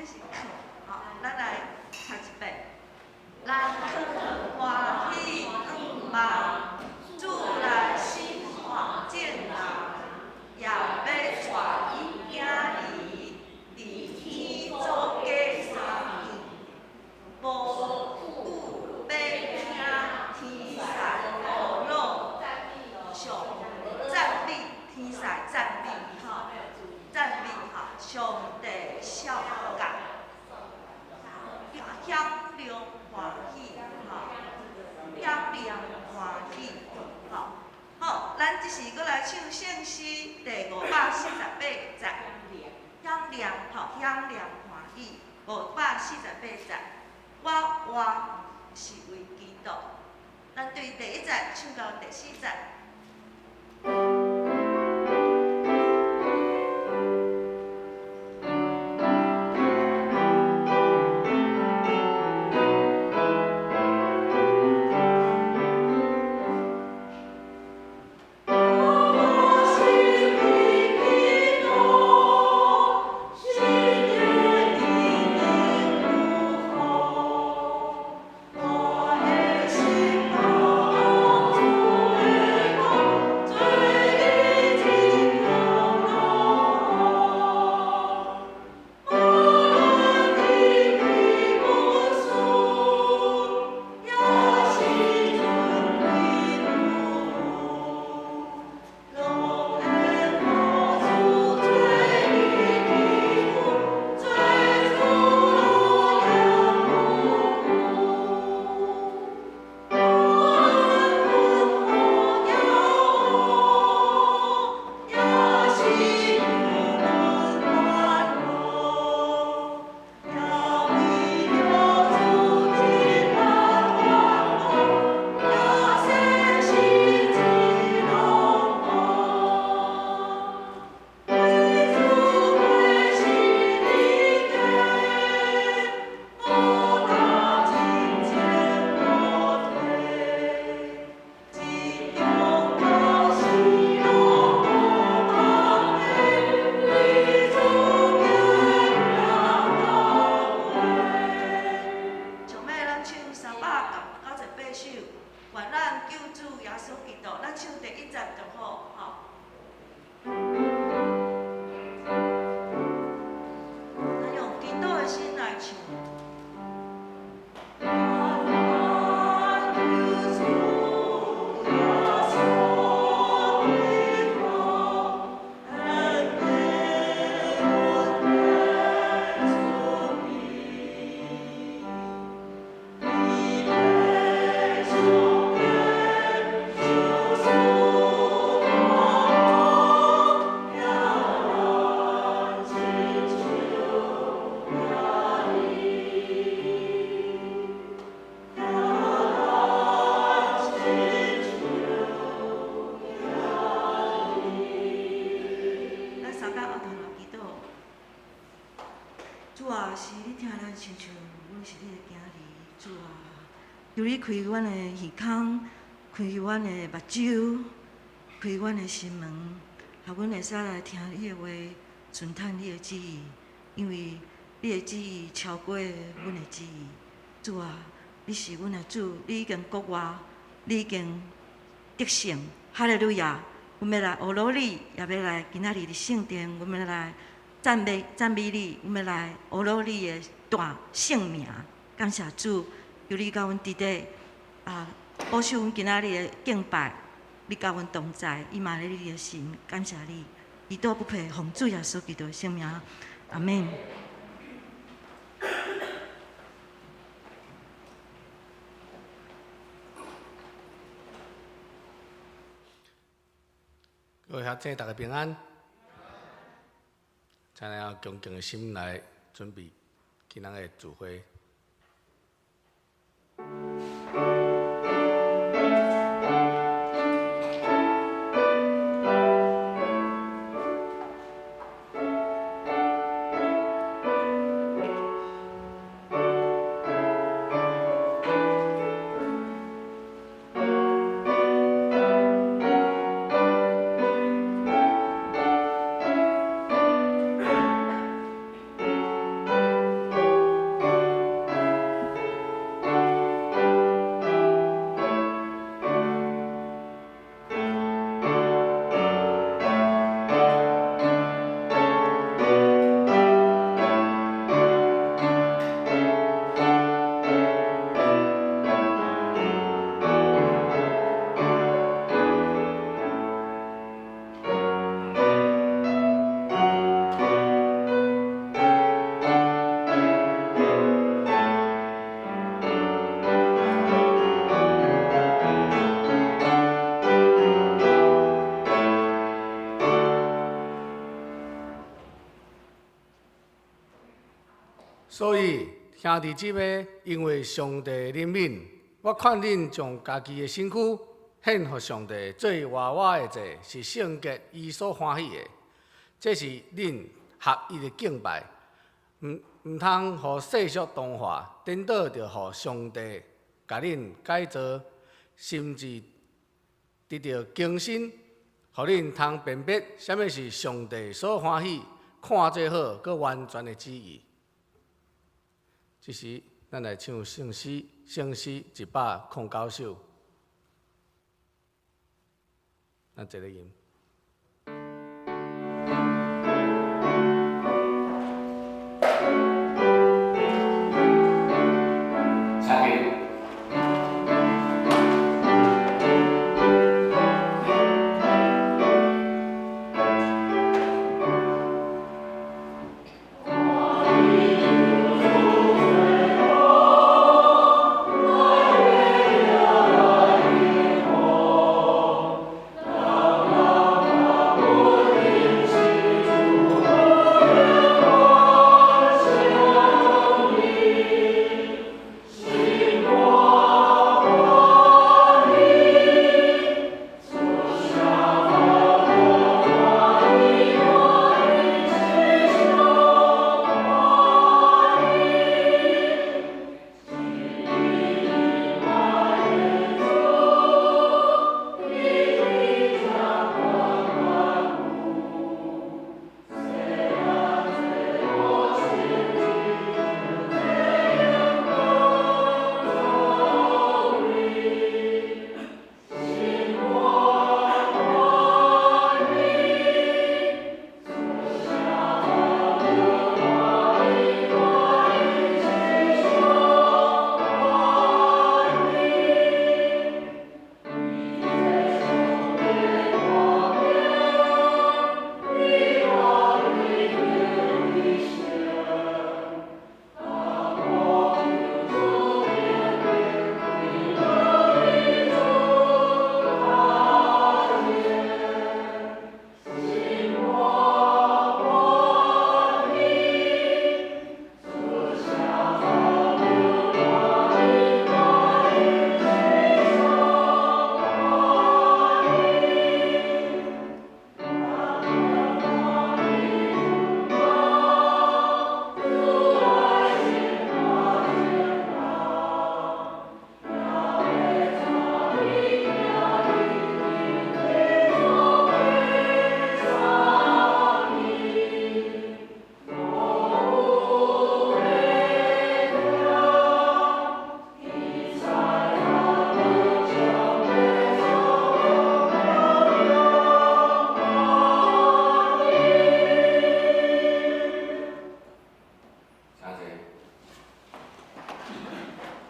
這是囥，吼，咱來讀一遍。咱囥歡喜仰望，主來審判眾人，也欲帶伊囝兒佇天做假三見，無久欲聽天使鼓樂，上讚美天使讚美吼，讚美吼，上帝笑甲，響亮歡喜吼，響亮歡喜吼。好，咱這時閣來唱聖詩第548節，響亮吼，響亮歡喜，548節，我活是為基督。咱對第一節唱到第四節。我是為基督，是得的有福。我的心當主的光，做你真享樂。無論伊為無輸，也是尊貴有福。攏會予主做你祈福，做主也有福。無論阮好也是無論歡樂，也為著主真大傳播，也說是真樂福。為主過是你家，報答真情無退，真中到死攏無放棄，為主堅強到尾。上尾咱唱398首，願咱救主耶穌基督，咱唱第一節就好，吼。咱用基督的心來唱。願咱救主耶穌基督，恩典阮的主名，伊的上天救贖我，咱真求耶利，咱真求耶利。咱三工僫頭來祈禱。主啊，是你疼咱親像阮是你的囝兒。主啊，求你開阮的耳孔，開阮的目睭，開阮的心門，予阮會使來聽你的話，順趁你的旨意，因為你的旨意超過阮的旨意。主啊，你是阮的主，你已經復活，你已經得勝，哈利路亞！阮欲來學魯你，也欲來今仔日佇聖殿，阮欲來讚美讚美你，阮欲來學魯你的大聖名。感謝主，求你佮阮佇底啊，保守阮今仔日的敬拜，你佮阮同在，以馬內利的神，感謝你，祈禱不配奉主耶穌基督的聖名，阿們。各位鄉親，大家平安。請咱用恭敬的心來準備今仔日的聚會。所以兄弟姊妹，因為上帝憐憫，我勸恁將家己的身軀獻予上帝做活活的祭，是聖潔、伊所歡喜的。這是恁合意的敬拜。毋通予世俗同化，顛倒著予上帝共恁改造，心智得著更新，予恁通辨別啥物是上帝所歡喜、看做好、閣完全的旨意。這時，咱來唱聖詩，聖詩109首。咱齊來吟。請坐。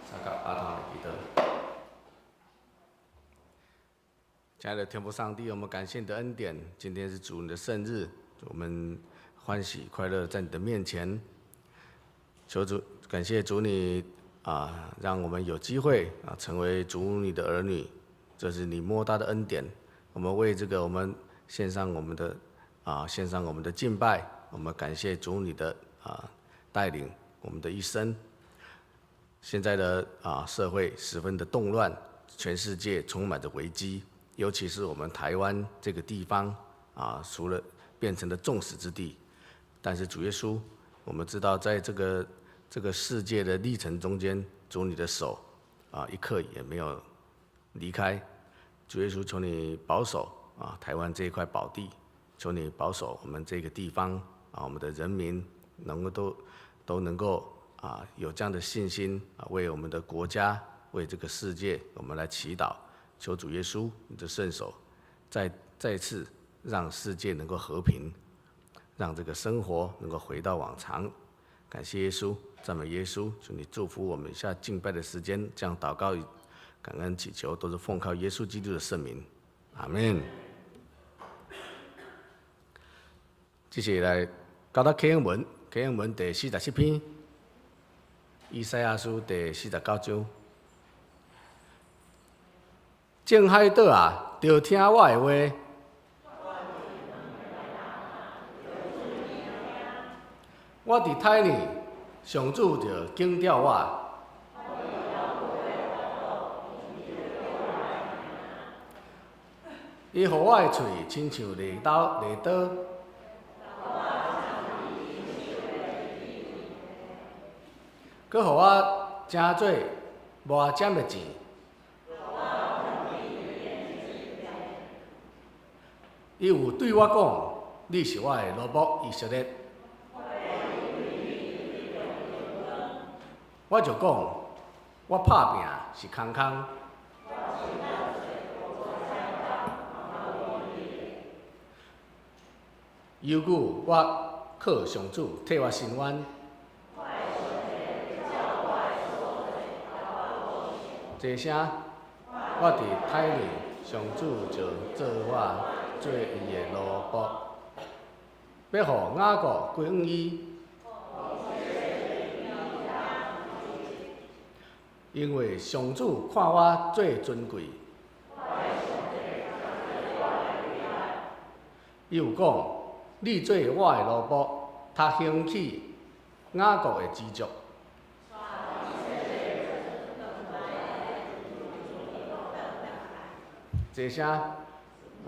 三甲阿堂來祈禱。親愛的天父上帝，我們感謝你的恩典。今天是主你的聖日，我們歡喜快樂在你的面前。求主，感謝主你啊，讓我們有機會啊成為主你的兒女，這是你莫大的恩典。我們為這個，我們獻上我們的啊，獻上我們的敬拜。我們感謝主你的啊帶領我們的一生。現在的啊社會十分的動亂，全世界充滿着危機，尤其是我們台灣這個地方啊，除了變成了眾矢之的。但是主耶穌，我們知道在這個世界的歷程中間，主你的手啊一刻也沒有離開。主耶穌，求你保守啊台灣這一塊寶地，求你保守我們這個地方啊，我們的人民能夠都能夠啊有這樣的信心啊，為我們的國家，為這個世界，我們來祈禱，求主耶穌你的聖手再次讓世界能夠和平，讓這個生活能夠回到往常。感謝耶穌，讚美耶穌，求你祝福我們以下敬拜的時間，這樣禱告、感恩祈求，都是奉靠耶穌基督的聖名，阿門。接下來，交到啟應文，啟應文第47篇，以賽亞書第49章。眾海島啊，著聽我的話。我佇大尼，上主就警照我。伊予我的喙親像利刀，利刀。閣予我成做磨尖的糋。伊有對我講：你是我的奴僕以色列。我就講，我拍拼是空空。猶久我靠上主替我伸冤。這聲，我佇胎裡，上主就做我做伊的奴僕，欲予雅各歸向伊，因為上主看我做尊貴。伊有講：你做我的奴僕，較興起雅各的支族。這聲，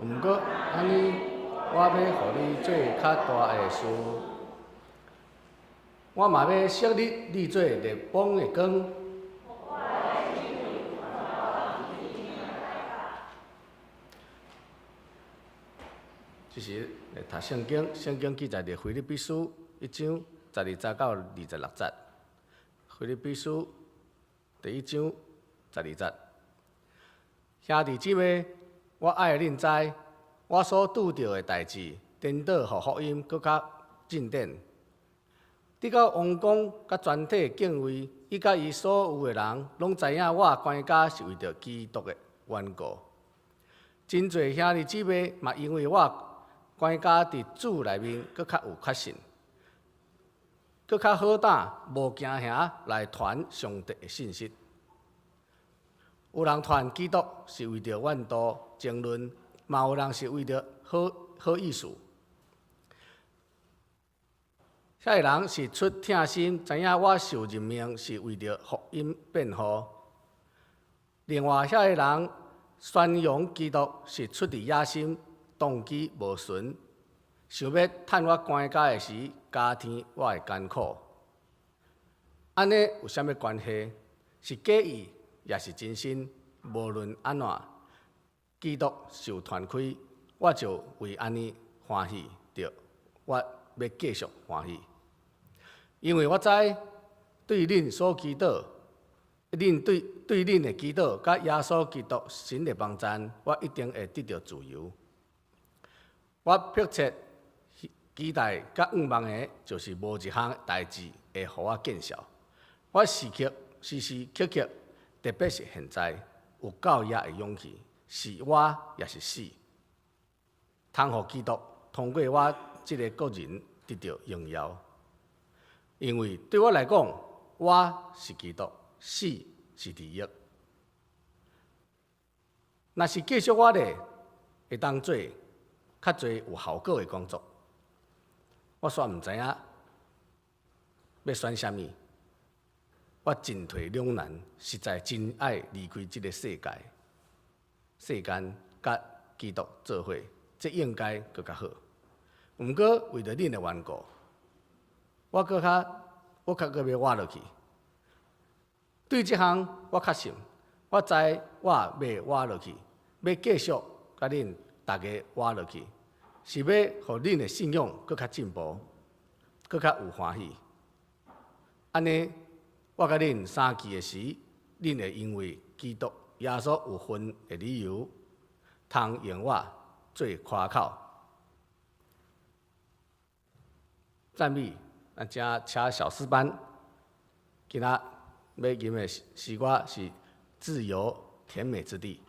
毋過按呢，我欲予你做較大的事，我嘛欲設立你做列邦的光。這時來讀聖經，聖經記載佇腓立比書一章十二節到26節。腓立比書第一章十二節，兄弟姊妹，我愛恁知，我所拄著的代誌，顛倒予福音閣較進展，直到王公佮全體警衛，以及伊所有的人，攏知影我關監是為著基督的緣故。真濟兄弟姊妹嘛，因為我關監佇主內面，閣較有確信，閣較好膽，無驚嚇來傳上帝的信息。有人傳基督是為著怨妒爭論，嘛有人是為著好好意思。遐個人是出疼心，知影我受任命是為著福音辯護。另外，遐個人宣揚基督是出佇野心，動機無純，想欲趁我關監的時，加添我的艱苦。按呢有啥物關係？是假意，抑是真心？無論按怎，基督受傳開，我就為按呢歡喜著。我欲繼續歡喜，因為我知對恁所祈禱，恁對對恁的祈禱，佮耶穌基督神的幫贊，我一定會得著自由。我迫切期待佮向望的，就是無一項代誌會予我見笑。我時刻時時刻刻，特別是現在，有夠額的勇氣，是活抑是死，通予基督通過我這个個人得著榮耀。因為對我來講，活是基督，死是利益。若是繼續活咧，會當做較濟有效果的工作。我煞毋知影欲選啥物，我進退兩難，實在真愛離開這个世界，世間佮基督做伙，這應該閣較好。毋過為著恁的緣故，我閣較我較閣欲活落去。對這項我確信，我知我欲活落去，欲繼續佮恁逐家活落去，是欲予恁的信仰閣較進步，閣較有歡喜。按呢，我佮恁相聚的時，恁會因為基督耶穌有份的理由，通用我做誇口。讚美，咱請請小詩班，今仔欲吟的詩歌是《自由甜美之地》。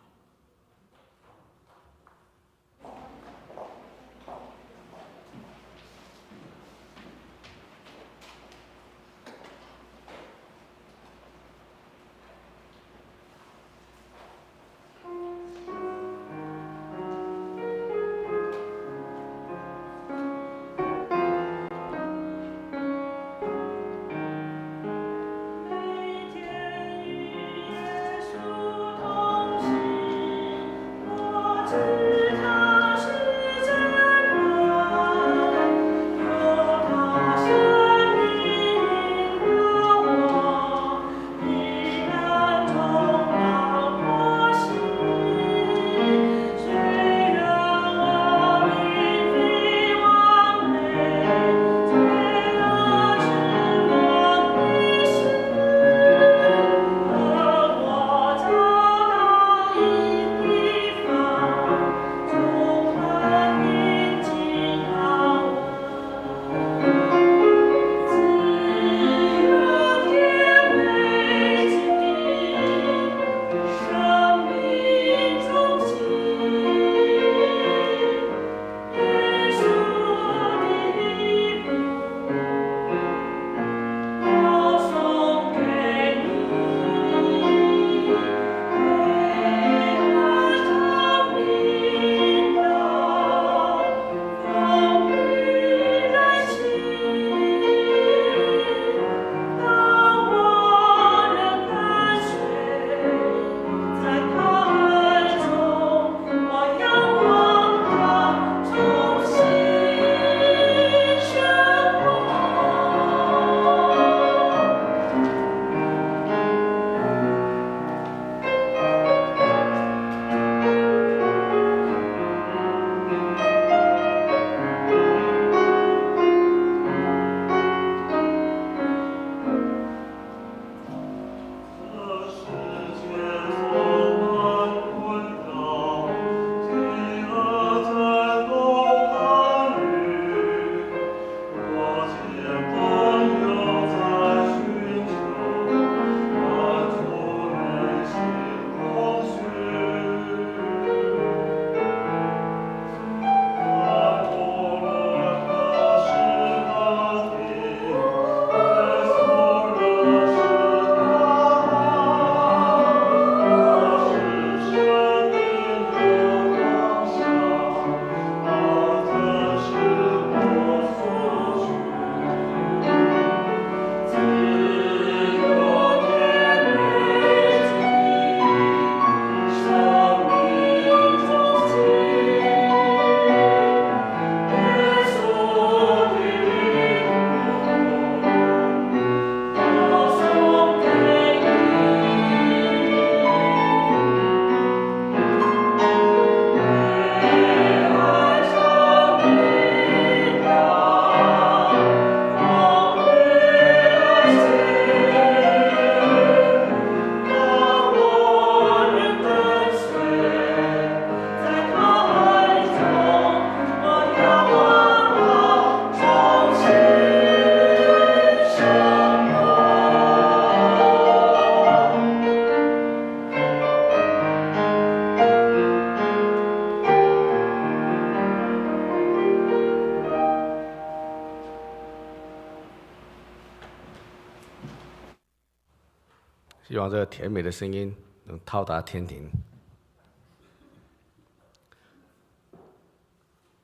希望這個甜美的聲音能到達天庭。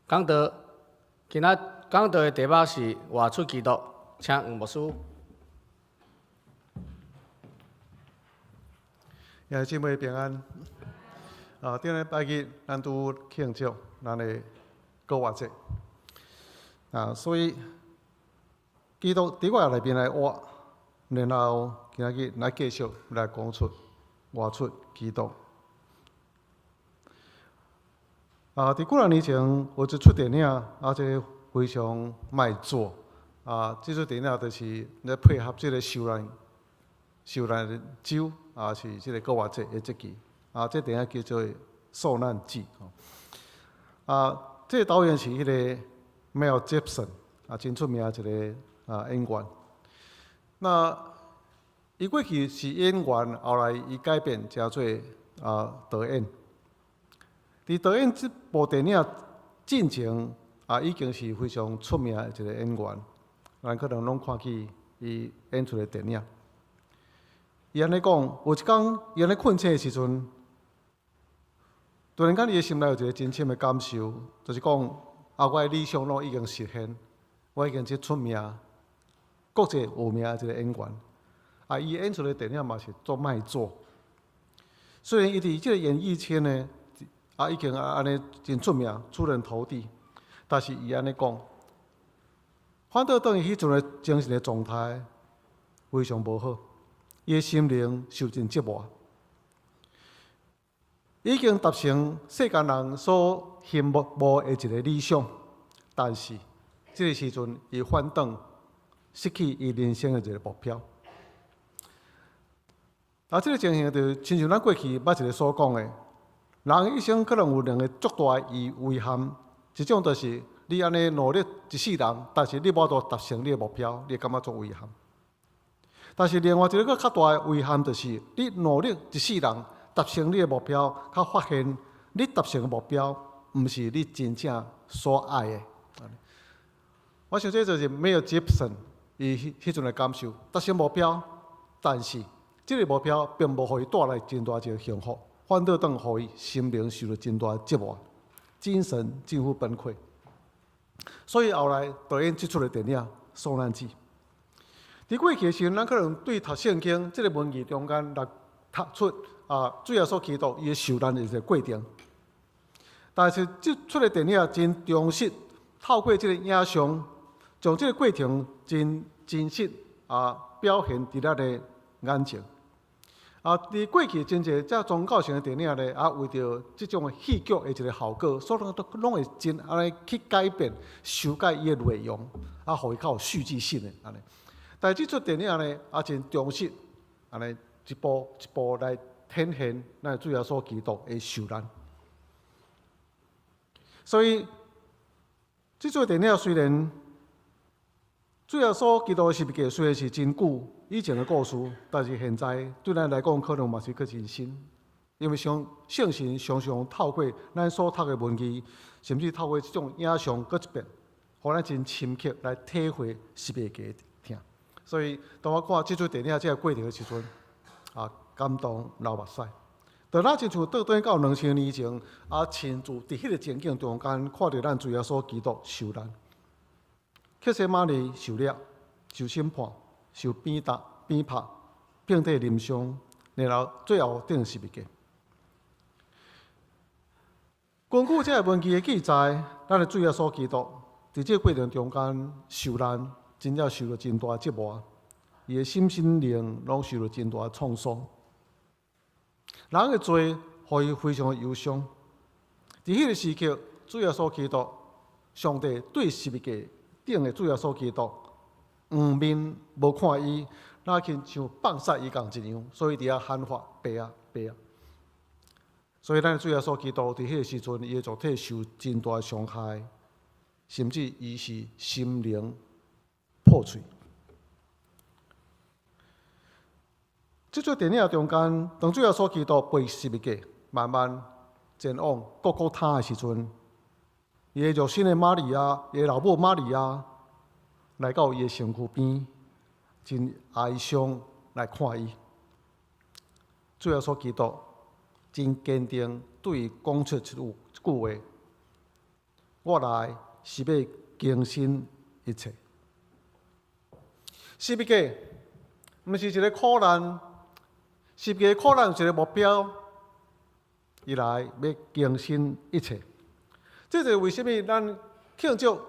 講道，今仔講道的題目是活出基督，請黃牧師。兄弟姊妹平安。啊，頂禮拜日咱拄慶祝咱的復活節。啊，所以基督佇我內面來活，然後今仔日來繼續來講出活出基督。啊，佇幾若年前有一齣電影，啊，這個非常賣座。啊，這齣電影就是咧配合這個受難受難週，啊，是這個復活節的節期。啊，這電影叫做《受難記》。啊，這個導演是彼個 Mel Gibson，啊，真出名一個啊演員。那伊過去是演員，後來伊改變成做啊導演。佇導演這部電影進前啊，已經是非常出名的一個演員，咱可能攏看見伊演出的電影。伊按呢講，有一工伊按呢睏醒的時陣，突然間伊的心內有一個真深的感受，就是講啊，我的理想攏已經實現，我已經這出名，國際有名的一個演員。啊，伊演出的電影嘛是足賣座。雖然伊佇這個演藝圈呢，啊，已經按呢真出名，出人頭地，但是伊按呢講，反倒轉伊彼陣的精神的狀態非常無好，伊的心靈受盡折磨，已經達成世間人所羨慕的一個理想，但是這個時陣伊反轉失去伊人生的一個目標。啊，這個情形就親像咱過去捌一個所講的，人一生可能有兩個足大的遺憾，一種就是你按呢努力一世人，但是你無法度達成你的目標，你會感覺足遺憾。但是另外一個閣較大的遺憾，就是你努力一世人達成你的目標，卻發現你達成的目標毋是你真正所愛的。我想這就是 Mel Gibson 伊彼陣的感受，達成目標，但是這個目標並無予伊帶來真大一個幸福，反倒轉予伊心靈受著真大折磨，精神近乎崩潰。所以後來導演這齣的電影《受難記》。佇過去的時陣，咱可能對讀聖經這個文字中間來讀出啊，主耶穌基督伊的受難的一個過程。但是這齣的電影真忠實，透過這個影像，將這個過程真真實啊表現佇咱的眼前。啊，佇過去真濟這宗教性的電影咧，啊，為著這種戲劇的一個效果，所以攏攏會真按呢去改變、修改伊的內容，啊，予伊較有戲劇性的按呢。但是這齣電影呢，啊，真忠實，按呢一步一步來展現咱主耶穌基督的受難。所以，這齣電影雖然主耶穌基督的十字架雖然是真久以前的故事，但是現在對咱來講，可能嘛是閣真新。因為像聖神常常透過咱所讀的文字，甚至透過這種影像，閣一遍，予咱真深刻來體會十字架的疼。所以，當我看這齣電影這個過程的時陣，啊，感動流目屎。就若親像倒轉到2000年前，啊，親自佇彼個情景中間，看著咱主耶穌基督受難，客西馬尼受掠、受審判、受鞭打、鞭拍、遍體鱗傷，然後最後釘十字架。根據這個文字的記載，咱的主耶穌基督佇這個過程中間受難，真正受著真大折磨，伊的心身靈攏受著真大創傷。人的罪，予伊非常的憂傷。佇彼個時刻，主耶穌基督，上帝對十字架頂的主耶穌基督，黃面無看伊，若親像放殺伊仝一樣，所以佇遐喊話：爸啊，爸啊！所以咱的主耶穌基督佇彼個時陣，伊的肉體受真大傷害，甚至伊是心靈破碎。這齣電影中間，當主耶穌基督背十字架，慢慢前往各各他的時陣，伊的肉身的瑪利亞，伊的老母瑪利亞來到伊的身軀邊，真哀傷來看伊。主耶穌基督真堅定對伊講出一句話：我來是欲更新一切。十字架毋是一个苦難，十字架苦難有一個目標，伊來欲更新一切。這就是為啥物咱慶祝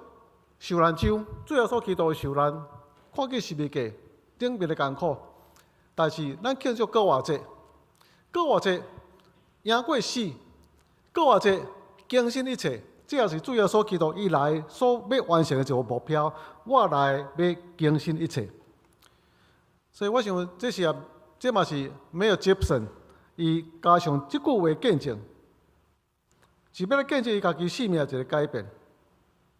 受難週，主耶穌基督的受難，看見十字架頂面的艱苦，但是咱慶祝復活節，復活節贏過死，復活節更新一切，這也是主耶穌基督伊來所欲完成的一個目標。我來欲更新一切，所以我想這是啊，這嘛是梅爾吉布森，伊加上這句話見證，是欲來見證伊家己生命一個改變。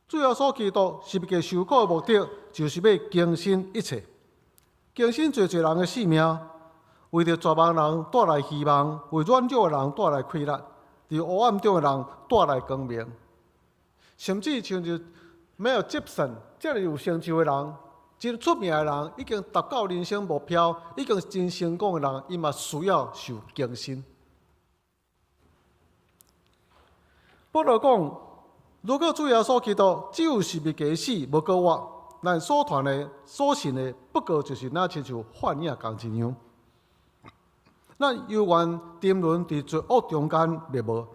主耶穌基督十字架受苦的目的，就是欲更新一切，更新濟濟人的生命，為著絕望人帶來希望，為軟弱的人帶來氣力，佇黑暗中的人帶來光明，甚至像是梅爾吉布森遮爾有成就的人，真出名的人，已經達到人生目標，已經真成功的人，伊嘛需要受更新。保羅講，如果主耶穌基督只有十字架死，無閣活，咱所傳的、所信的，不過就是若親像幻影仝一樣。咱猶原沉淪佇罪惡中間滅無。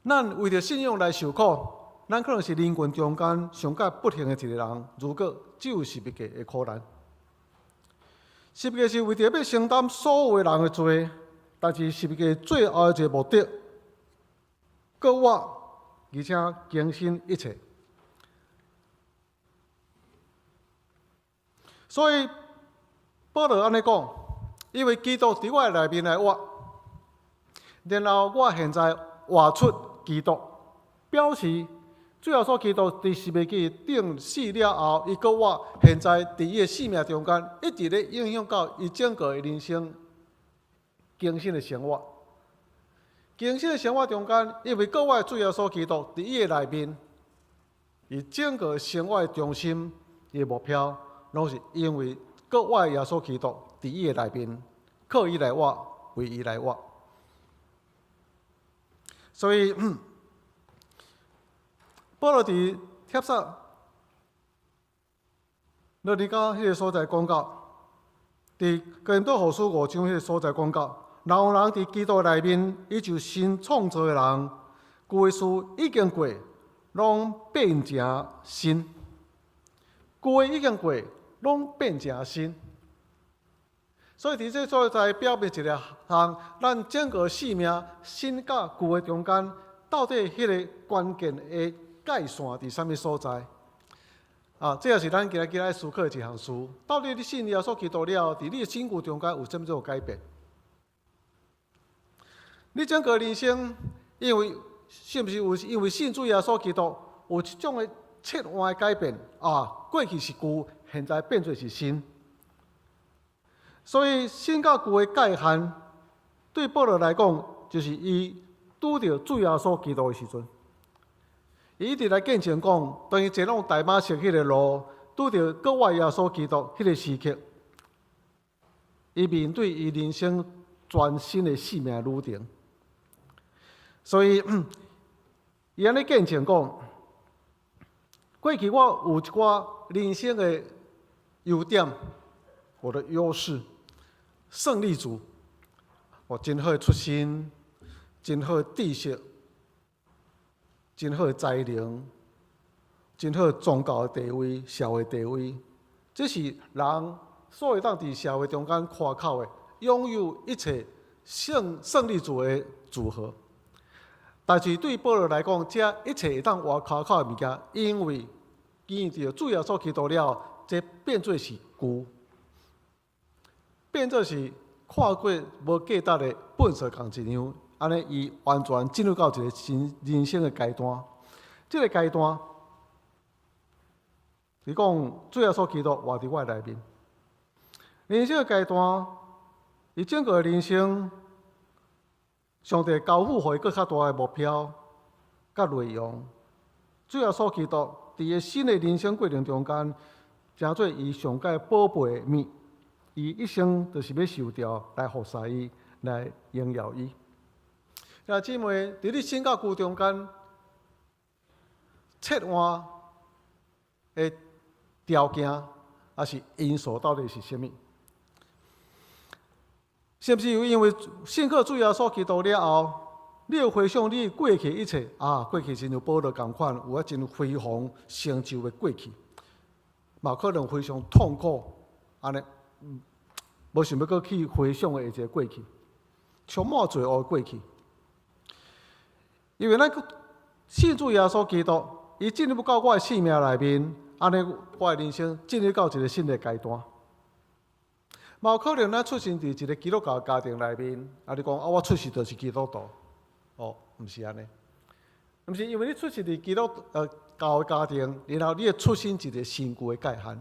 咱為著信仰來受苦，咱可能是人群中間上蓋不幸的一個人。如果只有十字架的苦難，十字架是為著欲承擔所有的人的罪，但是十字架最後的一個目的，閣活，而且更新一切。所以保羅按呢講，因為基督佇我的內面來活，然後我現在活出基督，表示主耶穌基督佇十字架頂死了後，伊閣活，現在佇伊的生命中間，一直咧影響到伊整個的人生更新的生活。更新的生活中間，因為閣活的主耶穌基督佇伊的內面，伊整個生活的中心，伊的目標，攏是因為閣活的耶穌基督佇伊的內面，靠伊來活，為伊來活。所以，保羅佇帖撒羅尼迦彼个所在講到，佇哥林多後書五章彼个所在講到，若有人佇基督內面，伊就新創造的人，舊的事已經過，攏變成新。舊的已經過，攏變成新。所以佇這所在表明一個項，咱整個生命新佮舊的中間，到底彼个關鍵的界線佇啥物所在？啊，這也是咱今仔日愛思考的一項事。到底你信耶穌基督了後，佇你的新舊中間有啥物種改變？你整個人生，因為是毋是有因為信主耶穌基督，有一種的切換的改變？啊，過去是舊，現在變做是新。所以新佮舊的界限，對保羅來講，就是伊拄著主耶穌基督的時陣，伊一直來見證講，當伊前往大馬色彼个路，拄著閣活耶穌基督彼个時刻，伊面對伊人生全新的生命旅程。所以，伊按呢見證講，過去我有一寡人生的優點，我的優勢。勝利組，我真好的出身，真好的知識，真好的才能，真好的宗教的地位、社會地位，這是人所會當佇社會中間誇口的，擁有一切勝利組的組合。但是對保羅來講，這一切會當倚誇口的物件，因為見著主耶穌基督了，這變做是舊。變做是看過無價值的糞埽仝一樣，按呢伊完全進入到一個新人生的階段。這個階段，伊講主耶穌基督活佇我內面。人生的階段，伊整個人生，上帝交付予伊閣較大的目標佮內容。主耶穌基督佇伊新的人生過程中間，成做伊上蓋寶貝的物。伊一生就是欲受召來服侍伊，來榮耀伊。兄姊妹，佇你信佮舊中間切換的條件，抑是因素到底是啥物？是毋是因為信靠主耶穌基督了後，你會回想你過去一切啊？過去親像保羅仝款，有啊真輝煌成就的過去，嘛可能非常痛苦，按呢無想欲閣去回想的一個過去，充滿罪惡的過去。因為咱信主耶穌基督，伊進入到我的生命內面，按呢我的人生進入到一個新的階段。嘛有可能咱出生佇一個基督教家庭內面，啊，你講啊，我出世就是基督徒，哦，毋是按呢，毋是因為你出世佇基督教的家庭，然後你會出生一個新舊的界限，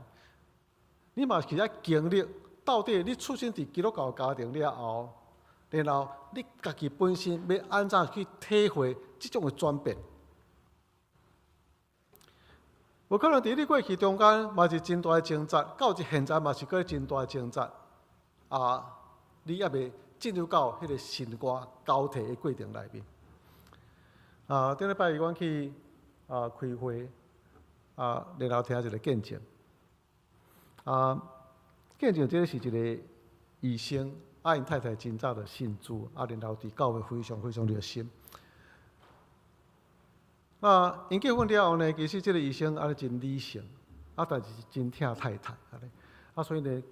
你嘛是愛經歷到底你出生佇基督教家庭了後，然後你家己本身欲按怎去體會這種的轉變？有可能佇你過去中間嘛是真大的掙扎，到現在嘛是閣真大的掙扎。啊，你猶未進入到彼個新舊交替的過程內面。啊，頂禮拜二阮去開會，啊，然後聽一個見證。啊，見證這个是一個醫生，啊，𪜶太太真早就信主，啊，然後佇教會非常非常熱心。那𪜶結婚了後呢，其實這个醫生按呢真理性，啊，但是真疼太太，按呢，啊，所以呢，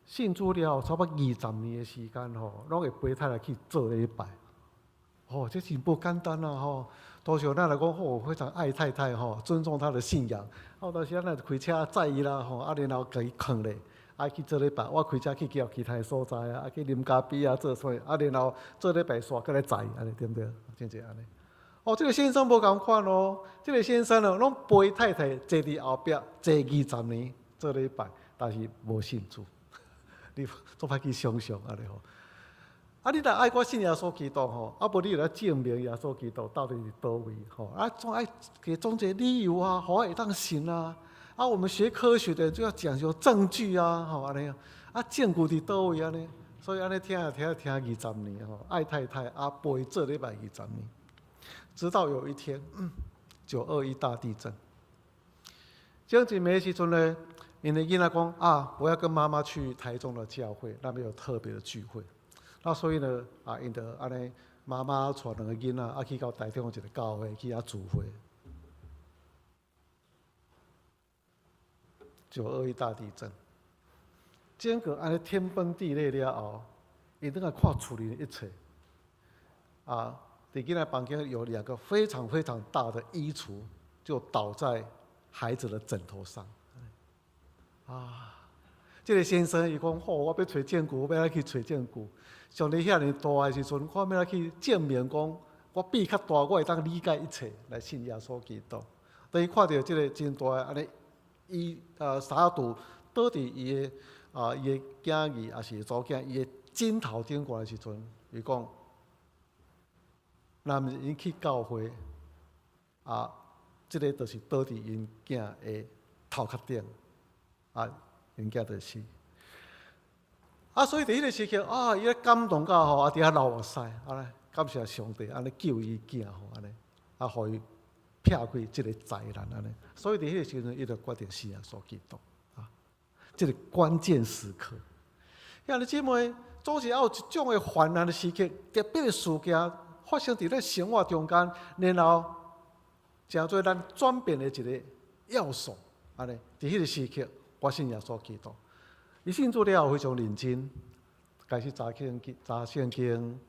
信主了後，差不多20年的時間吼，攏會陪太太去做禮拜。哦，這真無簡單啊！吼，多數咱來講，吼，非常愛太太吼，尊重她的信仰。啊，有當時咱就開車載伊啦，吼，啊，然後共伊囥咧，啊，去做禮拜。我開車去其其他的所在啊，啊，去啉咖啡啊，做啥？啊，然後做禮拜煞閣來載，按呢對毋對？真濟按呢。哦，這個先生無仝款哦，這個先生哦，攏陪太太坐佇後壁坐二十年做禮拜，但是無信主。你足歹去想象按呢吼。啊！你若愛我信耶穌基督吼，啊無你著愛證明耶穌基督到底佇佗位吼？啊，總愛給總一个理由啊，予我會當信啊！啊，我們學科學的就要講究證據啊，吼按呢啊，證據佇佗位按呢？所以按呢聽啊聽聽二十年吼，愛太太啊陪做禮拜二十年，直到有一天，9·21大地震，前一暝時陣呢，𪜶的囡仔講啊，我要跟媽媽去台中的教會，那邊有特別的聚會。那所以呢，啊，𪜶就按呢，媽媽帶兩個囡仔啊去到台中一个教會去遐聚會。9·21大地震，整個按呢天崩地裂了後，𪜶轉來看厝裡的一切。啊，佇囡仔房間有兩個非常非常大的衣櫥，就倒在孩子的枕頭上。啊，這个先生伊講：吼，我欲揣證據，我欲按怎去揣證據？上帝遐爾大的時陣，我欲按怎去證明講，我比較大，我會當理解一切來信耶穌基督。當伊看著這个真大的按呢衣衫櫥倒佇伊的囝兒，抑是查某囝伊的枕頭頂懸的時陣，伊講：若毋是𪜶去教會，啊，這个就是倒佇𪜶囝的頭殼頂，啊，𪜶囝就死。啊，所以佇彼个時刻，啊，伊咧感動到吼，啊，佇遐流目屎，按呢，感謝上帝，按呢救伊囝吼，按呢，啊，予伊避開這个災難按呢。所以佇彼个時陣，伊就決定信耶穌基督啊。這个關鍵時刻，兄弟姊妹，總是愛有一種的患難的時刻，特別的事件發生佇咱生活中間，然後成做咱轉變的一个要素。按呢，佇彼个時刻，我信耶穌基督。伊信主了後非常認真，開始查聖經，查聖經。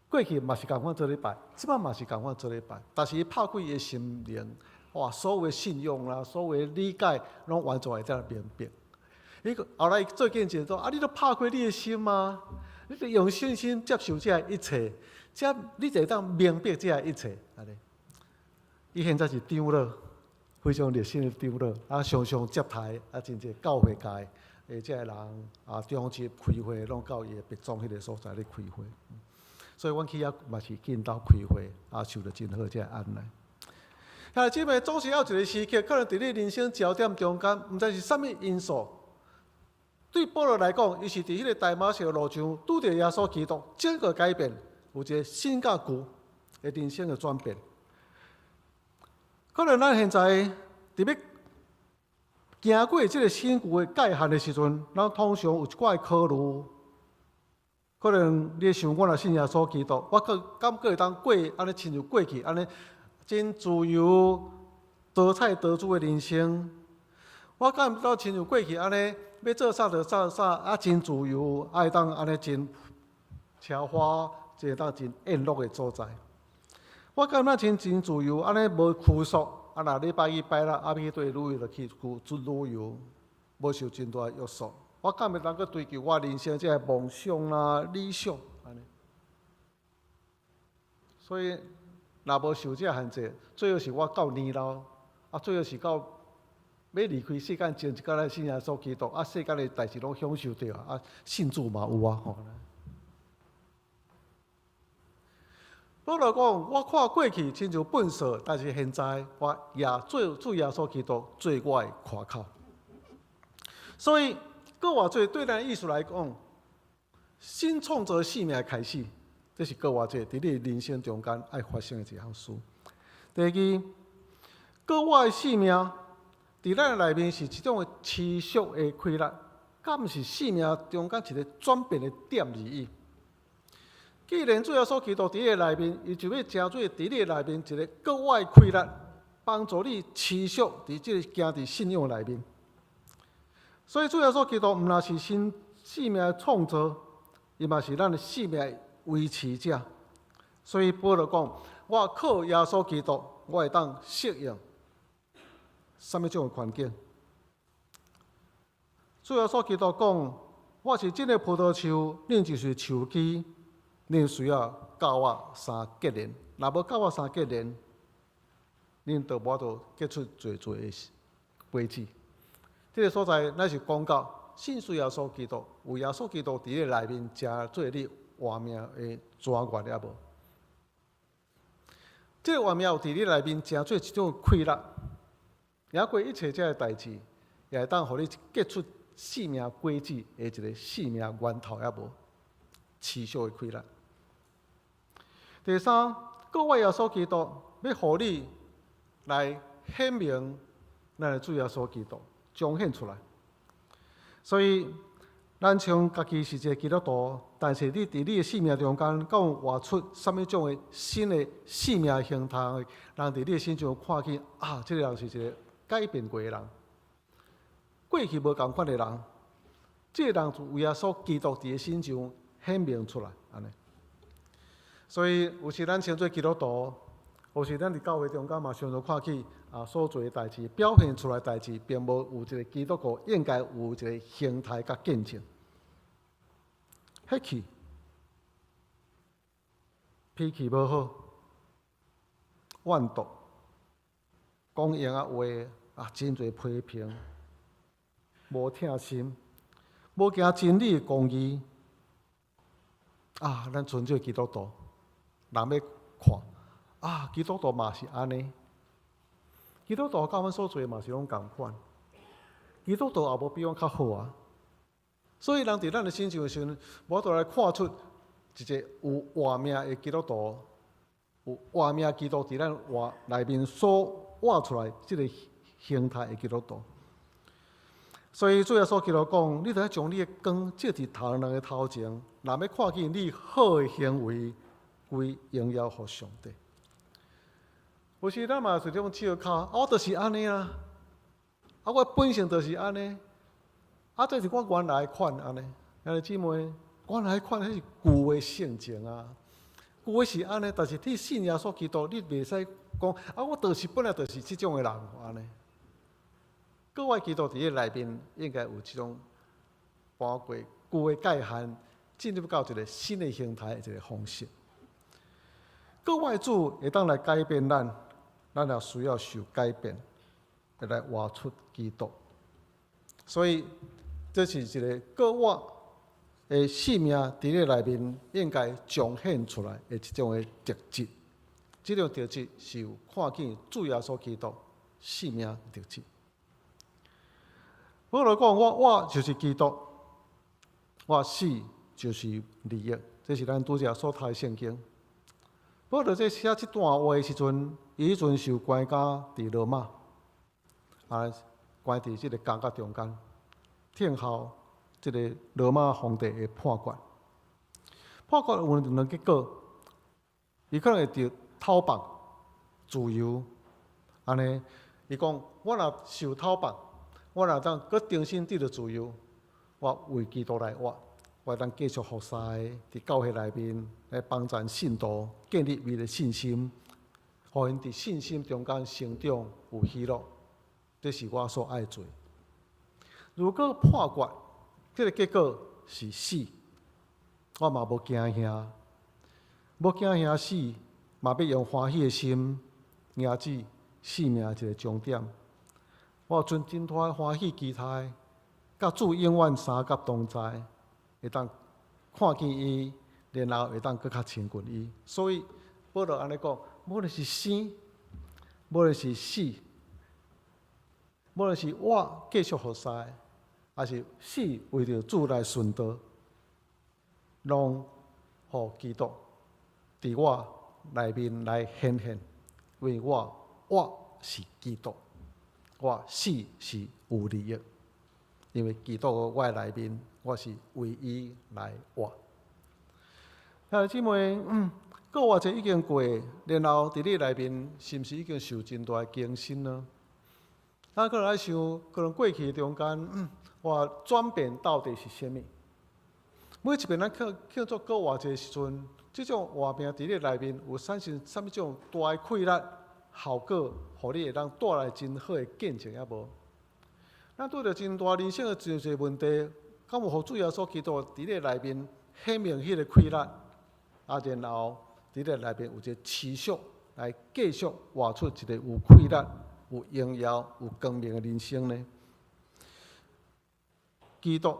過去嘛是仝款做禮拜，這擺嘛是仝款做禮拜。但是伊拍開伊的心靈，哇，所有的信仰啦，所有的理解，攏完全會當明白。伊後來伊做見證說：啊，你都拍開你的心啊，你著用信心接受這一切，這你就會當明白這一切。按呢，伊現在是長老，非常熱心的長老，啊，常常接待啊，真濟教會界的這个人啊，長執開會，攏到伊的別莊彼个所在咧開會。所以阮去遐嘛是見到開會，啊，受著真好這个按呢。兄弟姊妹，總是有一个時刻，可能佇你人生焦點中間，毋知是啥物因素，對保羅來講，伊是佇彼个大馬士革路上拄著耶穌基督，整個改變，有一個新佮舊的人生的轉變。可能咱現在佇欲行過這个新舊的界限的時陣，咱通常有一寡的考慮。可能你會想，我若信耶穌基督，我閣敢閣會當過按呢親像過去按呢真自由、多彩多姿的人生？我敢會當親像過去按呢，欲做啥就做啥，啊真自由，啊會當按呢真奢華，會當真宴樂的所在？我敢會當真自由，按呢無拘束，啊若禮拜一拜六啊欲去佗旅遊就去出旅遊，無受真大的約束。我敢會當閣追求我人生這个夢想啦、理想按呢？所以，若無受這个限制，最好是我到年老，啊，最好是到欲離開世間前一工來信耶穌基督，啊，世間的代誌攏享受著啊，信主嘛有啊吼。保羅講，我看過去親像糞掃，但是現在我也做主耶穌基督做我的誇口。所以，閣活做對咱意思來講，新創造生命的開始，這是閣活節佇你人生中間愛發生的一項事。第二，閣活的生命佇咱內面是一種的持續的氣力，敢毋是生命中間一個轉變的點而已。既然主耶穌基督佇你內面，伊就欲成做佇你內面一個閣活的氣力，幫助你持續佇這個行佇信仰內面。所以主耶穌基督毋但是新生命的創造，伊嘛是咱的生命的維持者。所以保羅講：我靠耶穌基督，我會當適應啥物種的環境。主耶穌基督講：我是真的葡萄樹，恁就是樹枝，恁需要佮我相結連。若無佮我相結連，恁就無法度結出濟濟的果子。這个所在，咱是講到信主耶穌基督，有耶穌基督佇你內面，成做你活命的泉源抑無？這个活命有佇你內面，成做一種氣力，贏過一切這个代誌，也會當予你結出生命果子的一个生命源頭抑無？持續的氣力。第三，閣活耶穌基督欲予你來顯明咱的主耶穌基督。彰顯出來，所以咱稱家己是一個基督徒，但是你佇你的生命中間，敢有活出啥物種的新的生命形態，人佇你的身上看見啊，這個人是一個改變過的人，過去無仝款的人，這个人就有耶穌基督佇伊身上顯明出來，按呢。所以有時咱稱做基督徒，有時咱佇教會中間嘛，常常看見啊，所做的代誌，表現出來代誌，並無有一個基督徒應該有一個形態佮見證。火氣，脾氣無好，怨毒，講閒仔話啊，真濟批評，無疼心，無行真理的公義啊，咱賰做基督徒，人欲看啊，基督徒嘛是按呢，基督徒佮阮所做的嘛是攏仝款，基督徒也無比阮較好啊。所以人佇咱的身上的時陣，無法度來看出一個有活命的基督徒，有活命基督佇咱活內面所活出來這個形態的基督徒。所以主耶穌基督講，你著愛將你的光照佇他人的頭前，人欲看見你好的行為，歸榮耀予上帝。有時咱嘛是這種借口，啊，我就是按呢啊，啊，我本性就是按呢，啊，這是我原來款按呢，兄弟姊妹，原來款彼是舊的性情啊，舊的是按呢，但是你信耶穌基督，你袂使講啊，我就是本來就是這種的人按呢。閣活基督佇你內面應該有這種搬過舊的界限，進入到一個新的形態的一個方式。閣活主會當來改變咱，咱也需要受改變，會來活出基督。所以這是一個閣活的生命佇你內面應該彰顯出來的一種的特質。這種特質是有看見主耶穌基督生命的特質。保羅講，我活就是基督，我死就是利益。這是咱拄才所讀的聖經。保羅這寫這段話的時陣，伊彼陣受關監佇羅馬，啊，關佇這個監獄中間，聽候這个羅馬皇帝的判決。判決有兩個結果，伊可能會得討放自由，按呢，伊講我若受討放，我若當閣重新得著自由，我為基督來活，我會當繼續服侍佇教會內面來幫贊信徒建立伊的信心，予𪜶佇信心中間成長有喜樂，這是我所愛做。如果判決這个結果是死，我嘛無驚嚇，無驚嚇死，嘛欲用歡喜的心迎接生命一个終點。我有存真大的歡喜期待，佮主永遠相佮同在，會當看見伊，然後會當閣較親近伊。所以保羅按呢講，無論是生，無論是死，無論是我繼續服侍，抑是死為著主來殉道，攏予基督佇我內面來顯現，因為我活是基督，我死是有利益，因為基督佇我內面，我是為伊來活。兄弟姊妹，復活節已經過，然後佇你內面是毋是已經受真大的更新呢？咱可能愛想，可能過去中間，我轉變到底是啥物？每一遍咱慶慶祝復活節的時陣，這種活命佇你內面有產生啥物種大的氣力、效果，予你會當帶來真好的見證抑無？咱拄著真大人生的真濟問題，敢有予主耶穌基督佇你內面顯明彼个氣力，啊，然後佇你內面有一个持續來繼續活出一个有氣力、有榮耀、有光明的人生呢？基督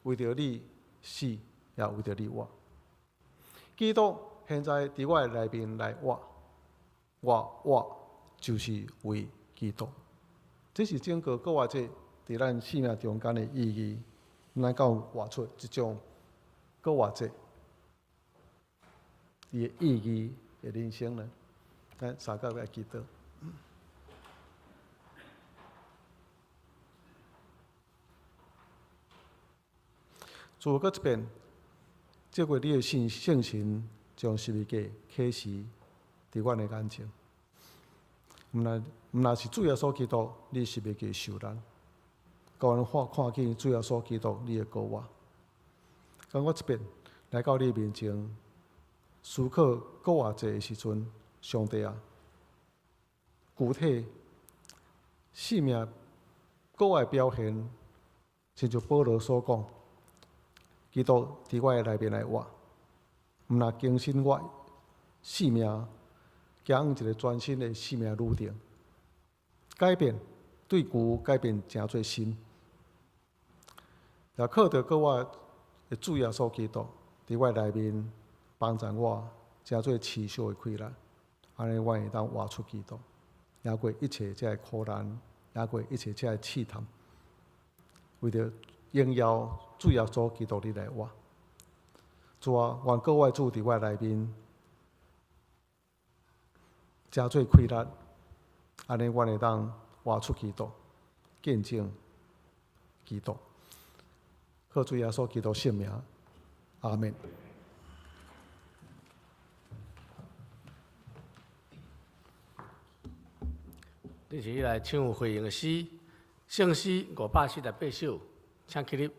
為著你死，也為著你活。基督現在佇我的內面來活，我活就是為基督。這是整個復活節佇咱生命中間的意義。咱敢有活出這種復活節伊的意義的人生呢？咱三個來祈禱。主閣一遍，藉過你的聖聖神，將十字架啟示佇阮的眼前。毋但毋但是主耶穌基督，你十字架受難，予阮看看見主耶穌基督你的膏活。當我一遍來到你面前，思考復活節的時陣，上帝啊，具體生命復活的表現，親像保羅所講，基督佇我的內面來活，毋但更新我生命，走向一个全新的生命旅程，改變對舊改變成做新，也靠著閣我的主耶穌基督佇我內面幫助我，成做持續的氣力，按呢我會當活出基督，贏過一切這个苦難，贏過一切這个試探，為著榮耀主耶穌基督你來活。主啊，願閣我的主佇我內面，成做氣力，按呢阮會當活出基督，見證基督。靠主耶穌基督聖名，阿們。恁是來唱回應的詩，聖詩548首，請起立。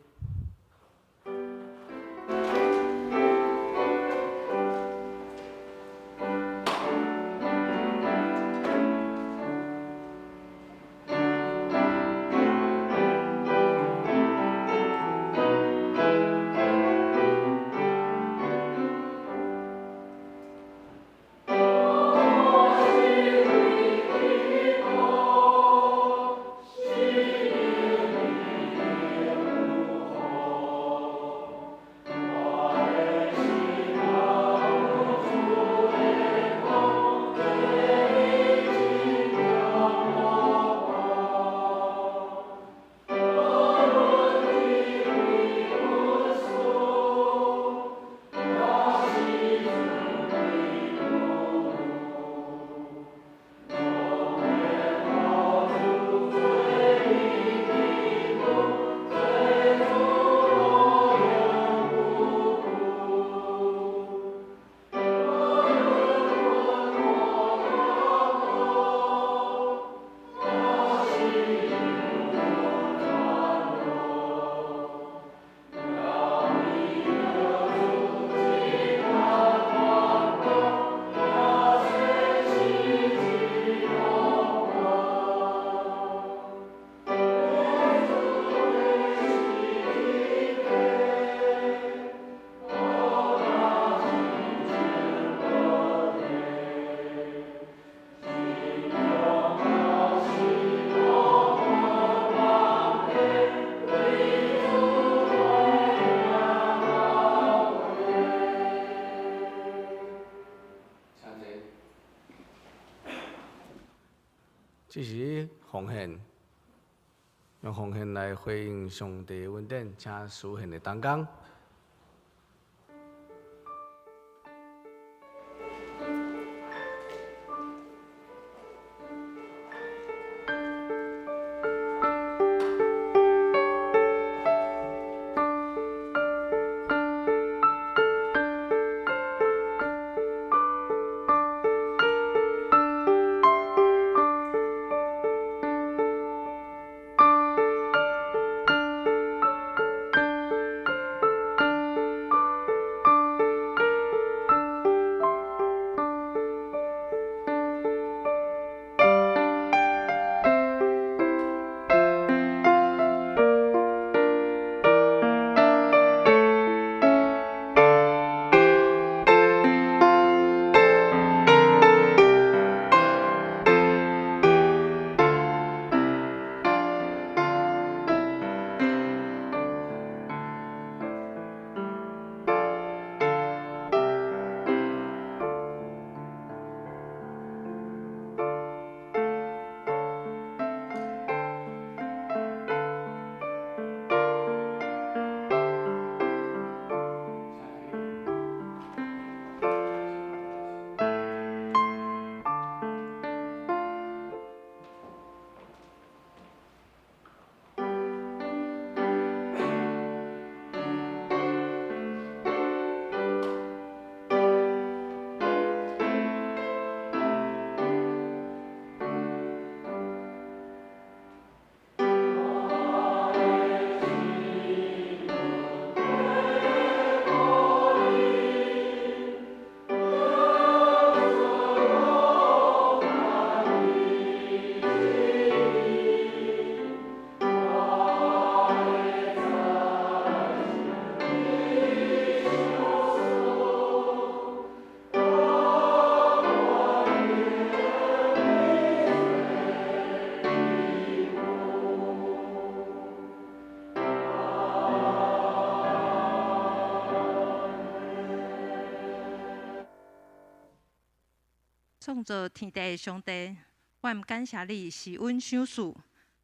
我是為基督，奉獻，用奉獻來回應上帝恩典，請司獻的同工。創造天地的上帝，阮感謝你賜阮賞賜，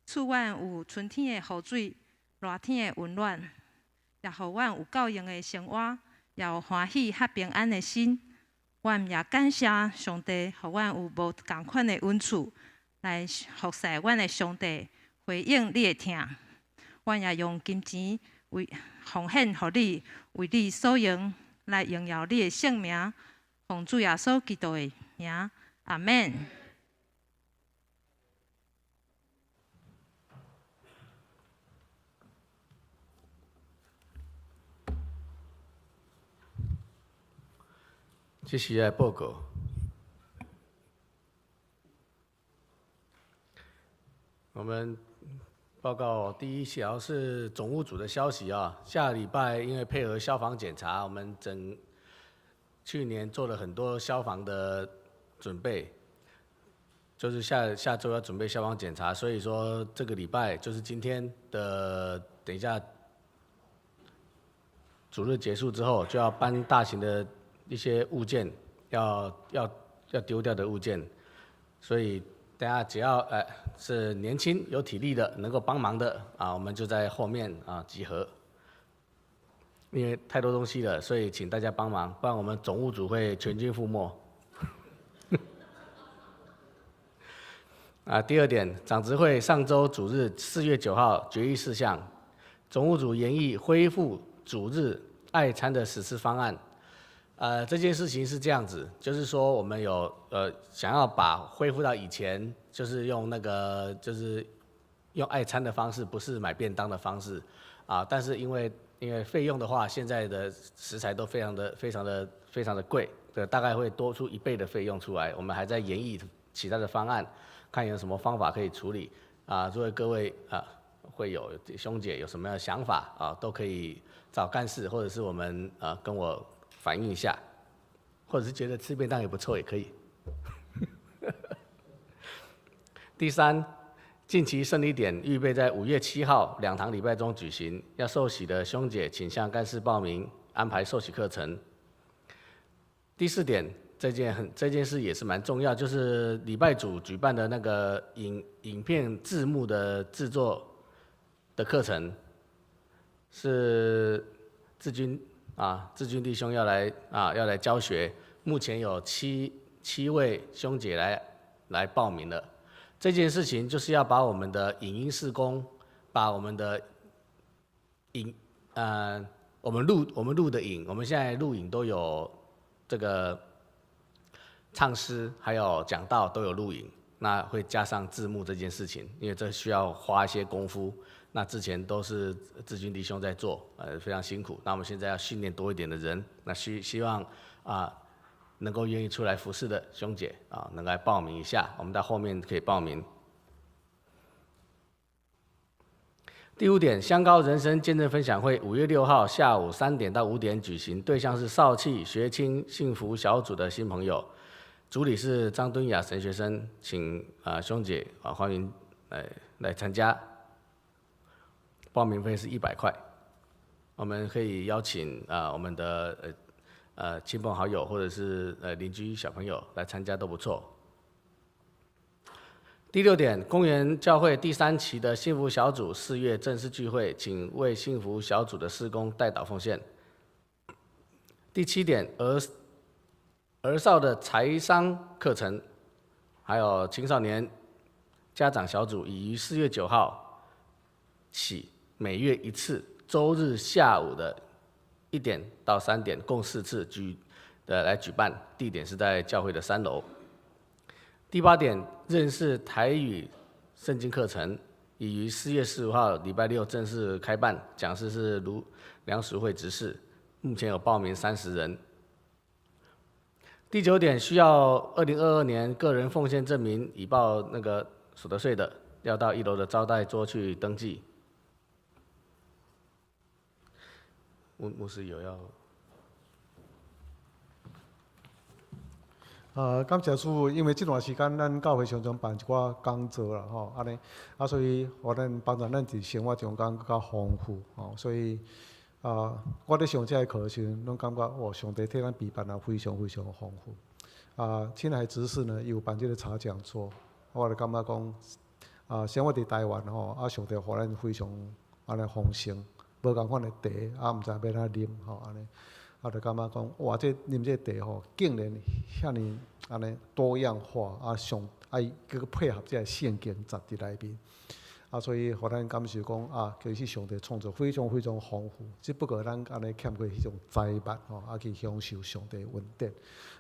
賜阮有春天的雨水，熱天的溫暖，也予阮有夠用的生活，也有歡喜佮平安的心。阮也感謝上帝，予阮有無仝款的恩賜，來服侍阮的上帝，回應你的疼。阮也用金錢為奉獻予你，為你所用，來榮耀你的聖名，奉主耶穌基督的名，阿們。這是來報告。我們報告第一條是總務組的消息啊，下禮拜因為配合消防檢查，我們整去年做了很多消防的準備，就是下下週要準備消防檢查，所以說這個禮拜就是今天的，等一下主日結束之後就要搬大型的一些物件，要丟掉的物件，所以大家只要是年輕有體力的，能夠幫忙的啊，我們就在後面啊集合。因為太多東西了，所以請大家幫忙，不然我們總務組會全軍覆沒。啊，第二點，長執會上週主日4月9號決議事項，總務組研議恢復主日愛餐的實施方案。這件事情是這樣子，就是說我們有想要把恢復到以前，就是用那個就是用愛餐的方式，不是買便當的方式啊，但是因為費用的話，現在的食材都非常的、非常的、非常的貴，對，大概會多出一倍的費用出來。我們還在研議其他的方案，看有什麼方法可以處理。啊，如果各位啊會友兄姐有什麼樣的想法啊，都可以找幹事或者是我們啊跟我反映一下，或者是覺得吃便當也不錯，也可以。第三，近期聖禮典預備在5月7號兩堂禮拜中舉行，要受洗的兄姐請向幹事報名安排受洗課程。第四點，這件事也是蠻重要，就是禮拜組舉辦的那個影片字幕的製作的課程，是志軍啊，志軍弟兄要來教學。目前有七位兄姐來報名了。這件事情就是要把我們的影音事工，把我們的影呃，我們錄的影，我們現在錄影都有這個唱詩，還有講道都有錄影，那會加上字幕這件事情，因為這需要花一些功夫。那之前都是志軍弟兄在做，非常辛苦。那我們現在要訓練多一點的人，那希望啊，能夠願意出來服侍的兄姐啊，能來報名一下，我們到後面可以報名。第五點，香膏人生見證分享會，5月6號下午3點到5點舉行，對象是少氣學青幸福小組的新朋友，主理是張敦雅神學生，請啊兄姐啊歡迎來參加。報名費是100塊，我們可以邀請啊我們的親朋好友或者是鄰居小朋友來參加都不錯。第六點，公園教會第三期的幸福小組4月正式聚會，請為幸福小組的事工代禱奉獻。第七點，兒少的財商課程，還有青少年家長小組，已於4月9號起，每月一次，週日下午的1點到3點，共四次來舉辦，地點是在教會的3樓。第八點，認識台語聖經課程，已於4月15號禮拜六正式開辦，講師是盧梁淑慧執事，目前有報名30人。第九點，需要2022年個人奉獻證明以報那個所得稅的，要到1樓的招待桌去登記。牧師有要。感謝主，因為這段時間咱教會常常辦一寡講座啦，吼，按呢，啊，所以予咱幫助咱佇生活中間閣較豐富，吼，所以啊，我咧上這个課的時陣，攏感覺哦，上帝替咱備辦啊，非常非常豐富。啊，親愛執事呢，伊有辦這個茶講座，我就感覺講，啊，生活佇台灣吼，啊，上帝予咱非常按呢豐盛。無仝款的茶，啊，毋知欲按怎啉吼，按呢，啊，就感覺講，哇，這啉這個茶吼，竟然遐爾按呢多樣化，啊，上啊伊閣配合這個聖經集佇內面，啊，所以予咱感受講，啊，其實上帝創造非常非常豐富，只不過咱按呢欠缺彼種財物吼，啊，去享受上帝恩典，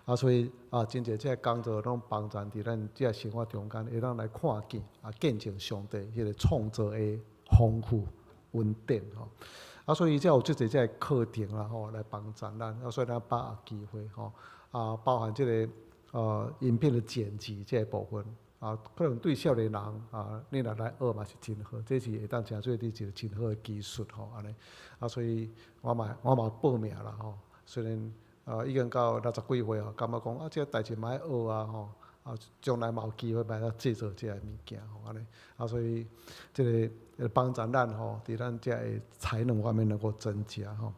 啊，所以啊，真濟這個講座攏幫助佇咱這個生活中間，會當來看見啊，見證上帝彼個創造的豐富。恩典吼，啊，所以才有足濟這個課程啦吼，來幫助咱，啊，所以咱把握機會吼，啊，包含這個影片的剪輯這個部分，啊，可能對少年人啊，你若來學嘛是真好，這是會當成做你一個真好的技術吼，按呢，啊，所以我嘛報名啦吼，雖然啊已經到六十幾歲啊，感覺講啊，這個代誌嘛愛學啊吼。啊，將來嘛有機會來當製作這个物件吼，按呢，啊，所以這个幫助咱吼，佇咱這个才能方面能夠增加吼。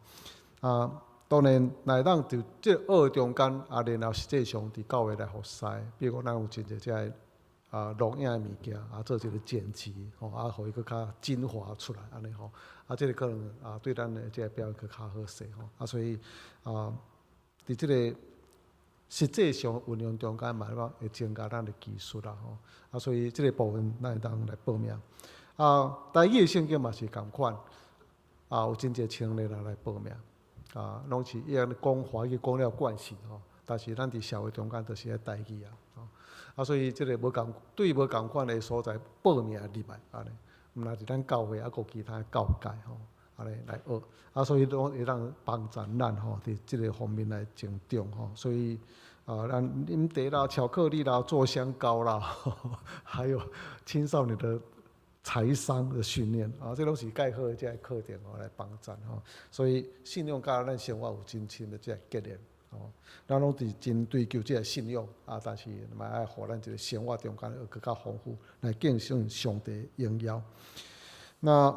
啊，當然，若會當佇這個學中間，啊，然後實際上佇教會來服侍，比如講咱有真濟這个啊錄影的物件，啊，做一個剪輯，吼，啊，予伊閣較精華出來，按呢吼，啊，這個可能啊對咱的這個表演閣較好勢吼，啊，所以啊，佇這個。實際上運用中間嘛，會增加咱的技術啦吼。啊，所以這個部分咱會當來報名。啊，台語的聖經嘛是仝款，啊，有真濟青年人來報名。啊，攏是伊按呢講華語講了慣勢吼，但是咱佇社會中間就是愛台語啊。啊，所以這個無仝對無仝款的所在報名入來按呢，毋但是咱教會，猶閣其他教界吼，按呢來學。啊，所以攏會當幫助咱吼，佇這個方面來成長吼。所以啊，咱啉茶啦、巧克力啦、做香膏啦，還有青少年的財商的訓練啊，這攏是蓋好的這個課程吼來幫助吼。所以信仰佮咱生活有真深的這個結連吼。咱攏佇真追求這個信仰啊，但是嘛愛予咱這個生活中間會閣較豐富，來見證上帝榮耀。那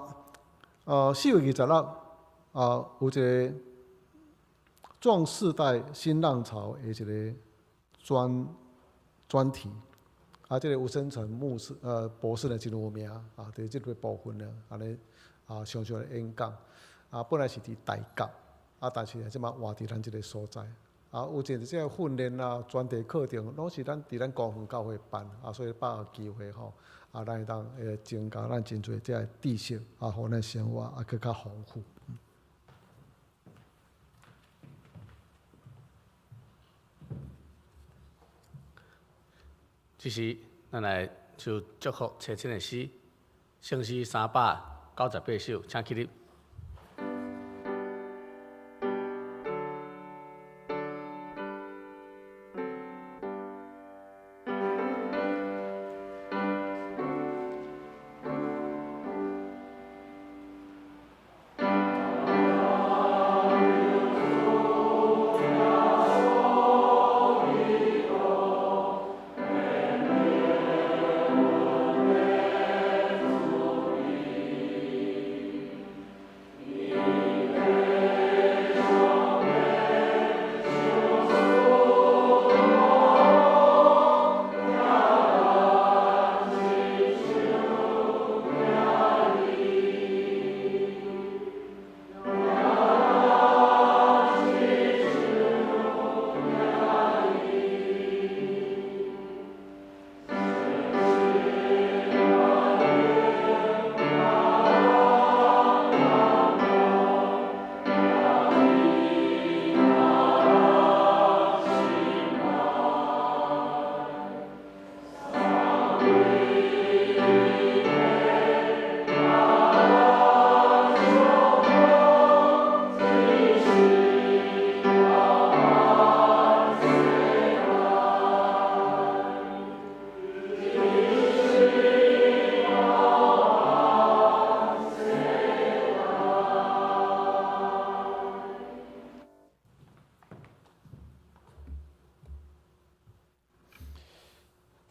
4月26啊，有一個壯世代新浪潮的一個專題。啊，這个吳生成牧師博士呢，真有名啊，佇這个部分呢，按呢啊常常來演講。啊，本來是佇大甲，啊，但是呢，這馬換佇咱這个所在。啊，有真濟這个訓練啊、專題課程，攏是咱佇咱光復教會辦，啊，所以把握機會吼，啊，咱會當增加咱真濟這个知識，啊，予咱生活啊，閣較豐富。這時，咱來唱祝福齊親的詩，聖詩398首，請起立。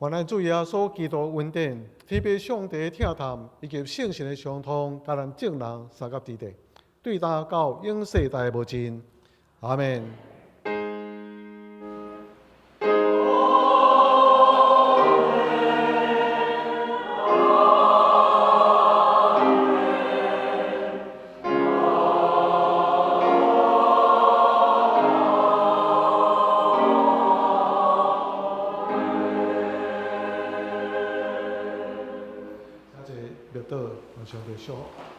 願咱主耶穌基督恩典、天父上帝疼痛以及聖神的相通，佮咱眾人相佮佇咧，對今到永世代無盡。阿們。上帝祝福。